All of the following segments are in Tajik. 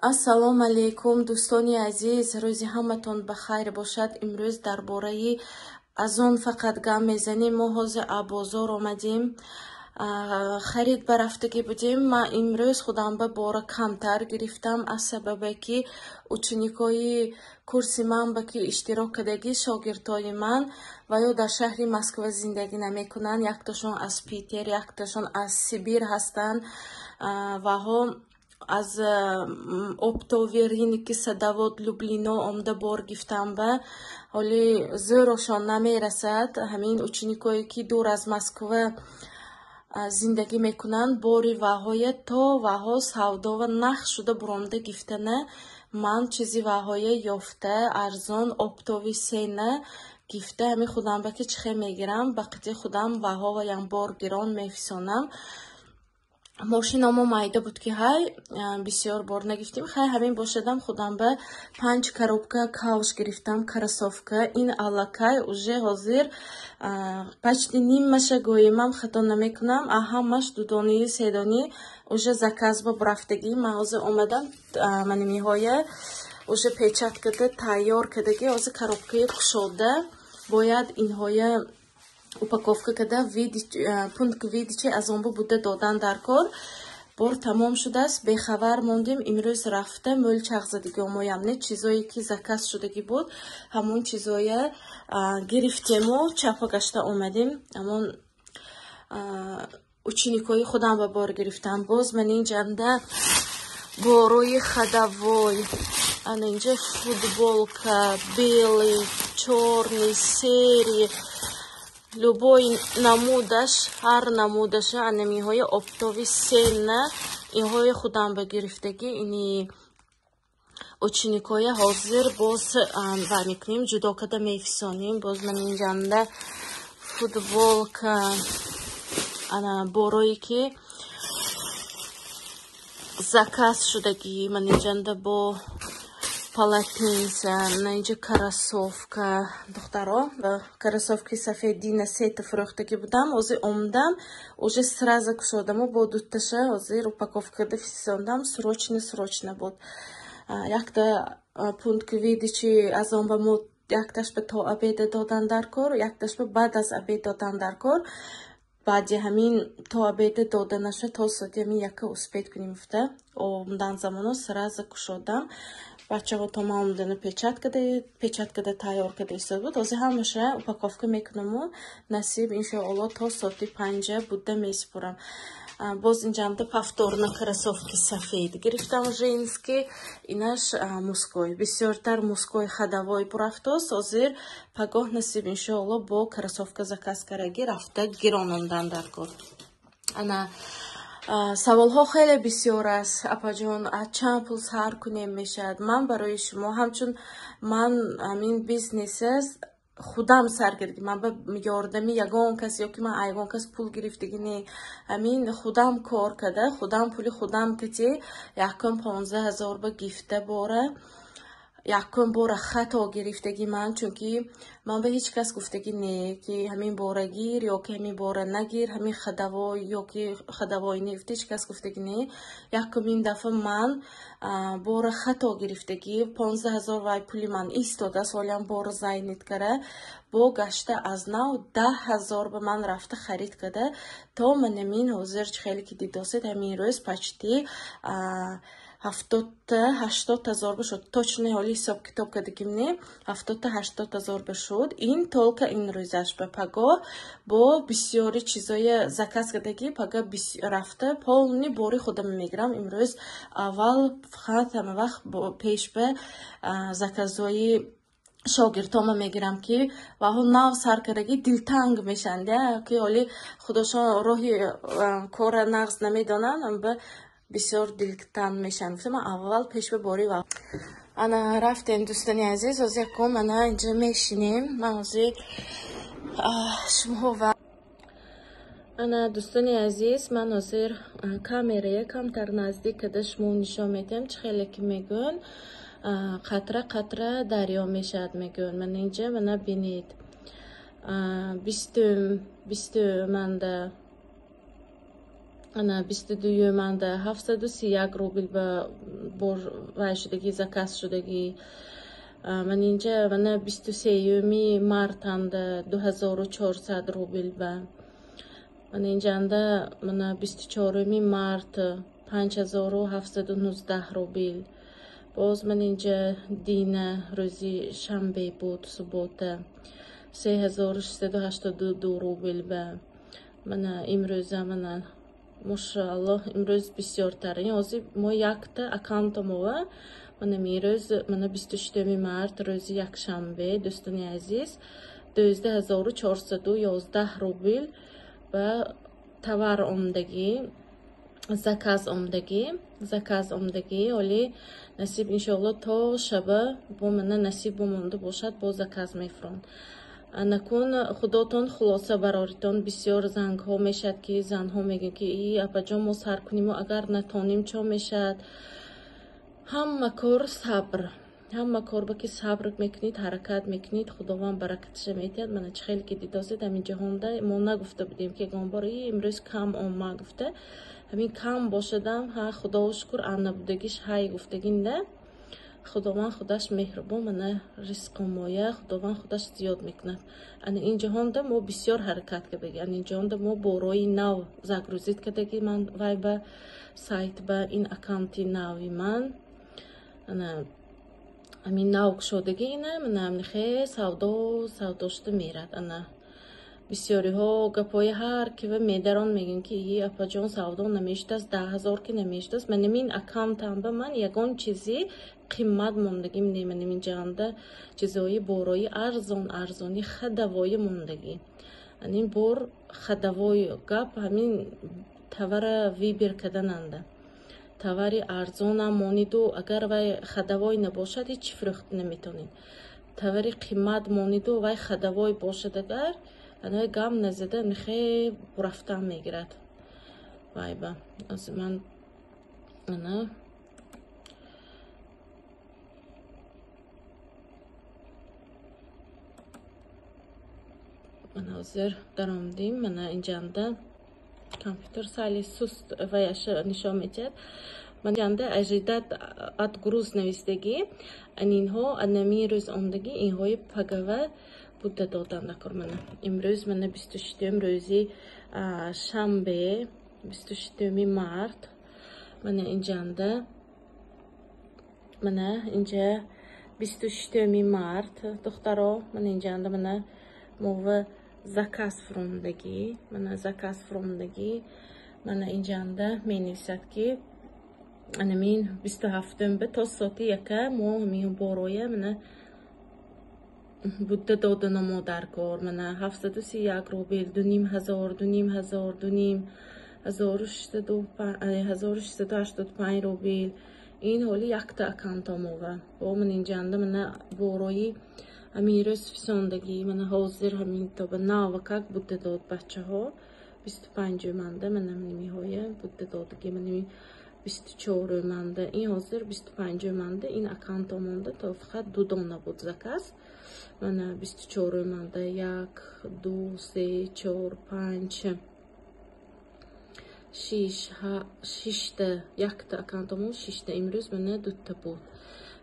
Ассалому алайкум, дӯстони азиз, рӯзи ҳаматон ба хайр бошад. Имрӯз дар бораи Озон фақат гап мезанем. Мо ҳозир аз бозор омадем. Харид ба рафтагӣ будем. Ман имрӯз худам ба бора камтар гирифтам, аз сабабе ки ученикои курси ман ба ки иштирок кардагӣ, шогирдҳои ман ва ё дар шаҳри Москва зиндагӣ намекунанд. Яктошон аз Питер, яктошон аз Сибир ҳастанд. Ваҳо аз оптовый рынки Садовод, Люблино омда бор гирифтам, ба ҳоли зӯрошон намерасад. Ҳамин ученикое ки дур аз Москва зиндагӣ мекунанд, бори ваҳоя то ваҳо савдова нах шуда буромда гирифтана, ман чизи ваҳоя ёфта, арзон, оптовый цена гирифта, ҳамин худам ба ки чихе мегирам, ба қити худам ваҳоваям бор гирон мефисонам. Мошинамо майда буд ки ҳай бисёр бор нагирифтем. Хай, ҳамин бошадам, худам ба панҷ коробка кавш гирифтам, кроссовка. Ин аллакай уже ҳозир почти нимаша гӯемам, хато намекунам, а ҳамаш дудонию седонӣ уже заказ ба бурафтагӣ. Ман ҳозир омадам, манимиҳоя уже печать карда тайёр кардагӣ, ҳозир коробкаи кушода бояд инҳоя упаковка карда, пункт выдачи Озонбу буда додан дар кор. Бор тамом шудааст, бехабар мондем. Имрӯз рафта мӯл чағзадагӣ омоям не, чизое ки заказ шудагӣ буд, ҳамон чизоя гирифтему чапа гашта омадем. Ҳамон ученикои худам ба бор гирифтам. Боз ман инҷанда борои ходовой, ана инҷа футболка, белый, чёрный, серый, любой намудаш, ҳар намудаша, анамиҳои оптовый цена, инҳои худам ба гирифтагӣ. Ини ученикоя ҳозир боз вай мекунем, ҷудо карда мефисонем. Боз ман инҷанда футболка, ана борое ки заказ шудагӣ, ман инҷанда бо полотенца, на инҷа кроссовка. Духтаро, кроссовки сафед дина сета фурӯхтагӣ будам, ҳозир омдам, уже сразу кушодаму бо дуташа ҳозир упаковка карда фисондам. Срочно, срочно буд. Якта пункт выдачи Озон ба мо якташ ба то обеда додан дар кор, якташ ба баъд аз обед додан дар кор. Баъди ҳамин то обеда дода наша, то соати ҳамин яка успеть кунем гуфта, омдан замоно сразу кушодам. Бачаҳо то ман омдана печать карда тайёр карда истода буд. Ҳозир ҳамаша упаковка мекунаму насиб, иншоалло, то соати 5 буда месупорам. Боз инҷамда повторно кроссовки сафед гирифтам, женский, инаш мужской. Бисёртар мужской ходовой бурафтост. Ҳозир пагоҳ насиб, иншоалло, бо кроссовка заказ кардаги рафта гиронондан дар кор. Ана саволҳо хеле бисёр аст: «Апаҷон, аз чанд пул сар кунем мешавад?» Ман барои шумо ҳамчун ман ҳамин бизнесас худам сар кардагӣ, ман ба ёрдами ягон кас ё ки ман ягон кас пул гирифтагӣ не, ҳамин худам кор карда, худам пули худам кати якум 15 000 ба гифта бора, якум бора хато гирифтагӣ ман, чунки ман ба ҳеҷ кас гуфтагӣ не, ки ҳамин бора гир ё ки ҳамин бора нагир, ҳамин ходовой ё ки ходовой не, ҳеҷ кас гуфтагӣ не. Якумин дафъа ман бора хато гирифтагӣ, 15 000 вай пули ман истодааст, ҳолиам бора зайнит кара, бо гашта аз нав 10 000 ба ман рафта харид карда, то манамин ҳозир чӣ хеле ки дидосед, ҳамин рӯз почти 70-80 ҳазор бошуд. Точно ҳоли ҳисоб китоб кардагим не, 70-80 ҳазор бошуд. Ин только ин рӯзаш. Ба пагоҳ бо бисёри чизоя заказ кардагӣ, пага рафта полный бори худам мегирам. Имрӯз аввал фақат ҳама вақт пеш ба заказҳои шогирдҳома мегирам, ки ваҳо нав сар кардагӣ, дилтанг мешаванд, ки ҳоли худошон роҳи корра нағз намедонанд, ба бисёр дилтанг мешаванд. Гуфтам, ман аввал пеш ба бори ва ана рафтем. Дӯстони азиз, ҳозир якум ана инҷа мешинем. Ман ҳозир шумоҳо ва ана, дӯстони азиз, ман ҳозир камерая камтар наздик карда шумо нишон медиҳам. Чӣ хеле ки мегӯянд, қатра қатра дарё мешавад, мегӯянд. Мана инҷа, мана бинед, бистум, бистуманда. Ана 22-манда 731 рубл ба бор вай шудагӣ, заказ шудагӣ. Ман инҷа мана 23-юми мартанда 2400 рубл ба. Мана инҷанда мана 24-уми март 5719 рубл. Боз ман инҷа дина рӯзи шанбе буд, суббота 3682 рубл ба. Мана имрӯза мана мошааллоҳ имрӯз бисёртар. Ин ҳозир мо якта аккаунтамова мана имрӯз мана 26 март рӯзи якшанбе дӯстони азиз 12411 рубл ба товар омдагӣ, заказ омдагӣ, оли насиб иншоаллоҳ то шаба бо мана насиб бомонда бошад, бо заказ мефурон. Анакун худотон хулоса бароритон. Бисёр зангҳо мешад ки занҳо мегӯянд ки и апаҷон мо сар куниму агар натонем чо мешад. Ҳама кор сабр, ҳама кор ба ки сабр мекунед, ҳаракат мекунед, Худованд баракаташа медиҳад. Мана чӣ хеле ки дидосед ҳамин ҷаҳонда мо нагуфта будем ки ягон бор и имрӯз кам омад гуфта. Ҳамин кам бошадам, ҳа Худоро шукр аннабудагиш ҳай гуфтагинда Худованд худаш меҳрубон, мана ризқомоя Худованд худаш зиёд мекунад. Ана ин ҷаҳонда мо бисёр ҳаракат кардагӣ, ана ин ҷаҳонда мо борои нав загрузит кардагӣ. Ман вай ба сайт ба ин аккаунти нави ман ана ҳамин нав кушодагӣ ина мана ҳамихе савдо савдо шуда мерад. Ана бисёриҳо гапҳои ҳар кива медарон мегӯянд ки и апаҷон савдо намешудааст, 10 000 ки намешудааст. Ман ҳамин аккаунтам ба ман ягон чизи қимат мондагим не. Ман ҳамин ҷаҳонда чизҳои борои арзон арзони ходовои мондагӣ. Ҳамин бор ходовой гап ҳамин товара выбор кардананда. Товари арзонам мониду агар вай ходовой набошад ҳеҷ фурӯхта наметонед. Товари қимат мониду вай ходовой бошад агар ана гам назада михе рафтан мегирад. Вай ба аз ман ана мана ҳозир даромдим. Мана инҷанда компютер сали суст ваяша нишон медиҳад. Ман инҷанда ожидать отгруз навистагӣ. Анинҳо анамин рӯз омдагӣ, инҳои пагава буда додан дакор. Мана имрӯз мана 26-ум рӯзи шанбе, 26 март. Мана инҷанда мана инҷа 26 март духтаро, мана инҷанда мана мова заказ фуромдагӣ, мана заказ фуромдагӣ. Мана инҷанда менависад ки анамин 27-ум ба то соати яка мо ҳамин бороя мана будда доданамо дар кор. Мана 731 рубл, 2500, 2500, 2500, 1685 рубл. Ин ҳоли якта аккаунтамова. Бо ман инҷанда мана борои ҳамин рӯз фисондагӣ. Мана ҳозир ҳамин то ба навакак будда дод бачаҳо. 25-манда мана нимиҳоя будда додагӣ. Мана 24-манда ин ҳозир 25-манда ин аккаунтам монда то фақат ду дона буд заказ. Мана 24-манда 1, 2, 3, 4, 5, 6, 6-та якта аккаунтам 6-та имрӯз мана дута буд.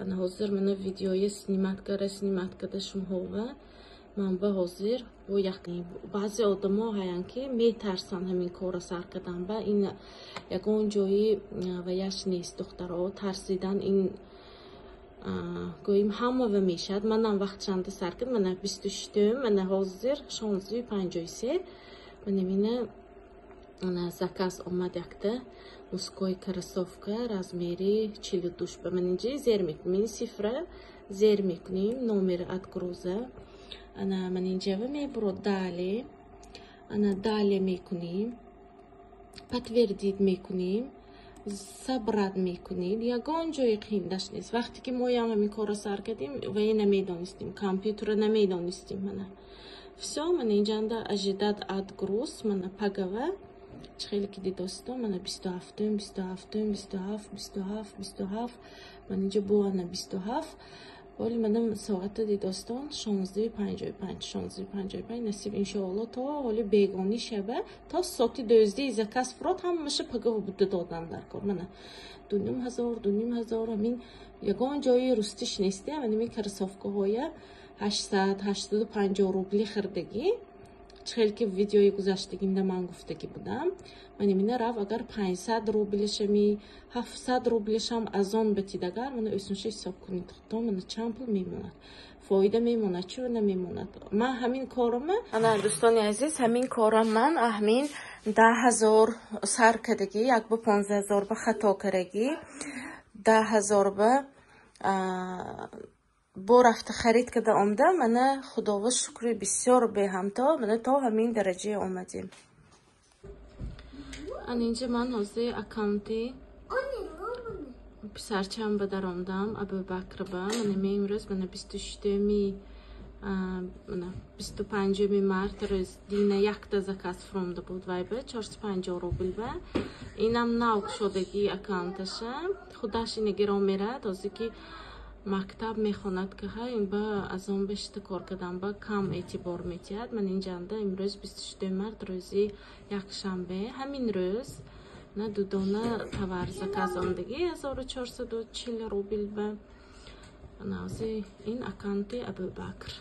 Ана ҳозир мана видеои снимат карда шумоҳова. Ман ба ҳозир бо як баъзе одамо ҳаянд ки метарсанд ҳамин корро сар кардан ба ин ягон ҷои ваяш нест духтаро. Тарсидан ин гӯем ҳамава мешавад. Манам вақтшанда сар кард. Мана 26-ум, мана ҳозир 16:53. Мана мина ана заказ омад якта мужской кроссовка размери 42 ба. Ман инҷа зер мекунем, цифра зер мекунем, номери отгруза. Ана ман инҷава мебурод далее. Ана далее мекунем, подтвердить мекунем, собрать мекунем. Ягон ҷои қиндаш нест. Вақте ки моям ҳамин корро сар кардем, вай намедонистем, компютерро намедонистем. Мана всё, мана инҷанда ожидать отгруз, мана пагава чӣ хеле ки дидосто, мана 27-ум, 27-ум, 27, 27, 27, мана инҷа бо ана 27. Вале манам соата дидостон 16:55, 16:55. Насиб, иншоалло, то ҳоли бегонӣ шава, то соати 12 заказ фурод, ҳамаша пагоҳ буда додан дар кор. Мана 2500, 2500. Ҳамин ягон ҷои рустиш несте. Ҳамин кроссовкаҳоя 800, 850 рубли хирдагӣ, чихел ки видеои гузаштагимда ман гуфтагӣ будам. Ман имина рав, агар 500 рублишами, 700 рублишам азон бетидагар, мана өсунша ҳисоб кунед худтон, мана чанд пул мемонад, фоида мемонад чӣ намемонад. Ман ҳамин корама, ана, дӯстони азиз, ҳамин корам ман ҳамин 10 000 сар кардагӣ, як ба 15 000 ба хато кардагӣ, 10 000 ба бо рафта харид карда омда. Мана, худова шукри бисёр беҳамто, мана то ҳамин дараҷае омадем. Ана инҷа ман ҳозир аккаунти писарчам ба даромдам, Абубакрба. Мана ме имрӯз, мана, 26-уми, мана, 25-уми март, рӯз дина якта заказ фуромда буд вай ба 450 рубл ба. Инам нав кушодагӣ аккаунташа, худаш ина гирон мерад. Ҳозир ки мактаб мехонад, ки ҳа ин ба аз он бешта кор кардан ба кам эътибор метиҳад. Ман инҷанда имрӯз, 26-уми март, рӯзи якшанбе, ҳамин рӯз на дудона товар заказ омдагӣ, 1440 рубл ба. Нази ин аккаунти Абубакр.